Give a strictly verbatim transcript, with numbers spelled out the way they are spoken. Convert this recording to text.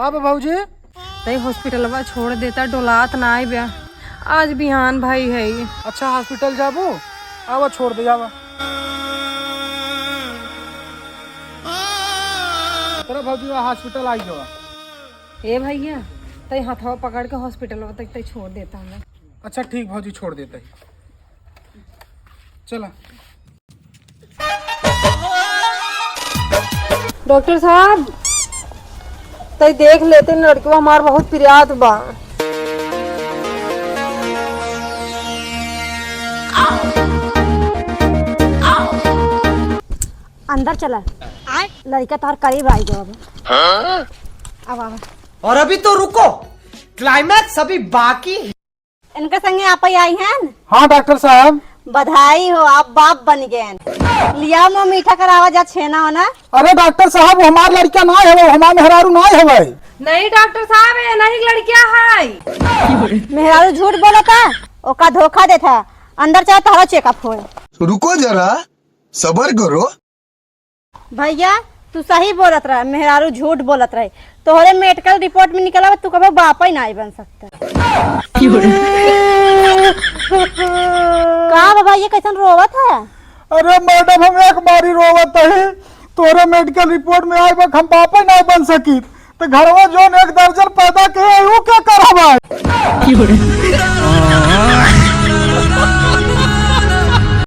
अब भौजी? तई हॉस्पिटलवा छोड़ देता, डोलात नाई बा। आज बिहान भाई है। अच्छा, हॉस्पिटल जाबू? आवा, छोड़ दे, आवा। तेरा भौजी, हॉस्पिटल आई गवा। ए भैया, तई हथवा पकड़ के हॉस्पिटलवा तक तई छोड़ देता हमें। अच्छा, ठीक भौजी, छोड़ देता है। चला। डॉक्टर साहब, तई देख लेते, लड़कवा हमार बहुत पिरात बा। अंदर चला, लड़का तोहर करीब आई गवा अब। अब आवा। और अभी तो रुको, क्लाइमैक्स अभी बाकी है। इनके संगे आप ही आई हैं? हाँ डॉक्टर साहब। बधाई हो, आप बाप बन गए। लिया मुँह मीठा करावा जा, छेना होना। अरे डॉक्टर साहब, वो हमार लड़का ना है, वो हमार मेहरारू ना है। नहीं डॉक्टर साहब, ये नहीं लड़किया है। मेहरारू झूठ बोलता, ओका धोखा देता। अंदर चला, तोहरा चेकअप होए। रुको जरा, सबर करो। भैया, तू सही बोलत रहा, मेहरारू झूठ बोलत रहे। तोहरे मेडिकल रिपोर्ट में निकला बा, तू कबो बाप ही नाई बन सकता। का बा भैया, कैसन रोवत है? अरे मैडम, हम एक बारी रोवत ही, तोहरे मेडिकल रिपोर्ट में आए बा, हम बाप ही नाई बन सकी। तो घरवा जोन एक दर्जन पैदा के है, वो क्या करब है?